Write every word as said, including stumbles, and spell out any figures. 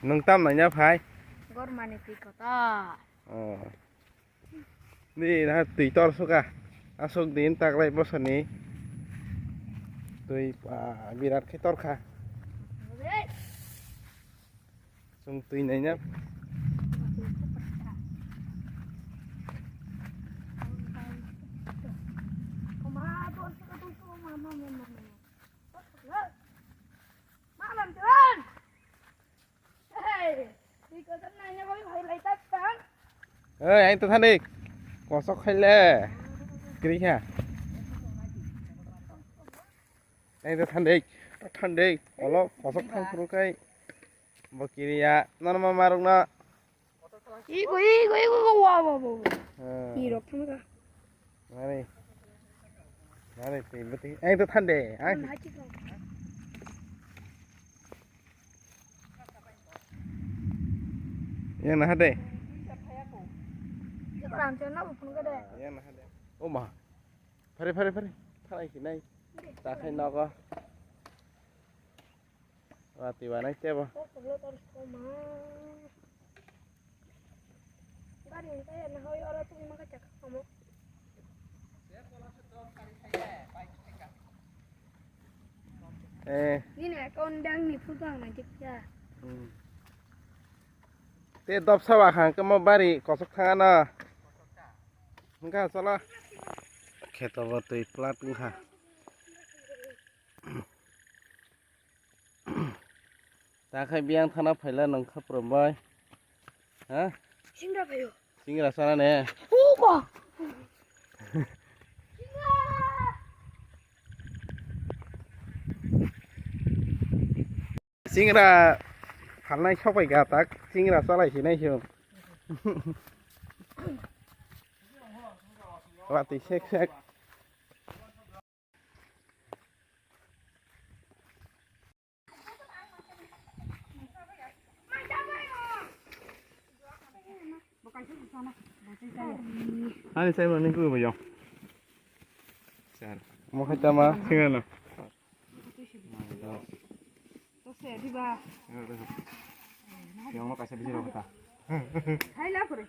Nwng tam naina phai? Gormani twi kotor. Oh. Ni na twi tor suka. Aswk din taklai bosoni. Twi, ah, birat khe tor kha. Chwng twi naina. Oi, ang to thandi. Kosok khaile. Kiri kha. Ang to thandi. Thandi. Olo kosok thang phuru kai. Bo kiriya. Nono ma maruk na. Igo, igo, igo, igo, wa, wa, wa, wa. Ah. Irok thang ka. Mari. Mari, twi bwtwi. Ang to thande, ang. Ang hai chiklo. Yang na hade. Chiklo ang chana bu phun ka de. Yang na hade. O ma. Phari, phari, phari. Tharai ki nai. Ta khai nogo. Wati wanai tebo. Gari hwnka ya, na hoi oro tongma kha chakha kamo. Eh. Nini account dang ni photo ang nai tikya. Hmm. Te dopsa wa khang kamo bari kosok thanga na. Hwnka chala. Kheto bo twi plat wngkha. Ta khai biyang thana phaila nong kha prom bai. Ha? Singra phaio. Singra sana ne. Uba. Singra phalnai sopai ga tak singra chalai sinai sio. Wati sek sek. Ani sai mani ku ba yo. Sir. Mo khai tama. Singano. Yang mo kaisa bisi rokta. Hai la pore.